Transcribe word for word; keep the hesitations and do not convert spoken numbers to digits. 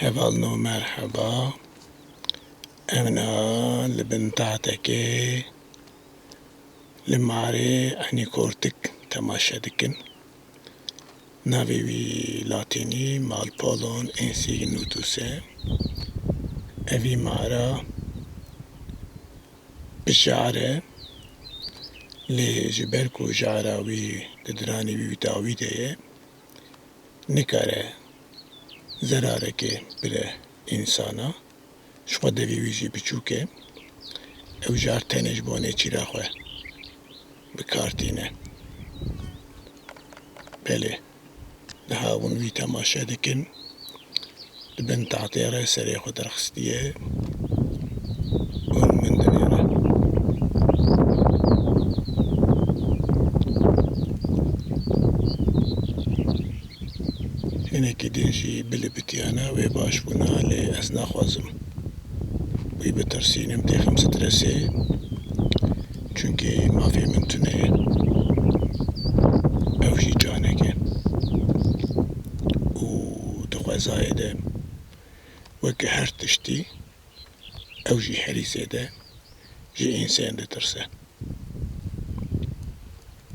Hevalno merheba. Em niha li bin taxtekê li marê Enî Kortik temaşe dikin. Navê wî latînî Malpolon insignutus e. Evî mara bi jar e, lê ji ber ku jara wî di diranê wî dawî de ye, nikare zerarekê bide însana. Ji xwe devê wî jî biçûk e. Ew jar tenê ji bo nêçîra xwe bi kar tîne. Belê, niha hûn wî temaşe dikin. Di bin tahtê re serê xwe derxistiye û li min dinêre. Hinekî din jî bilibitiyana wê baş bûna, lê ez naxwazim wî bitirsînim, têxim stresê, çunkî mafê min tune ye. Ew jî canek e û di xwezayê de weke her tiştî, ew jî herî zêde ji însan ditirse.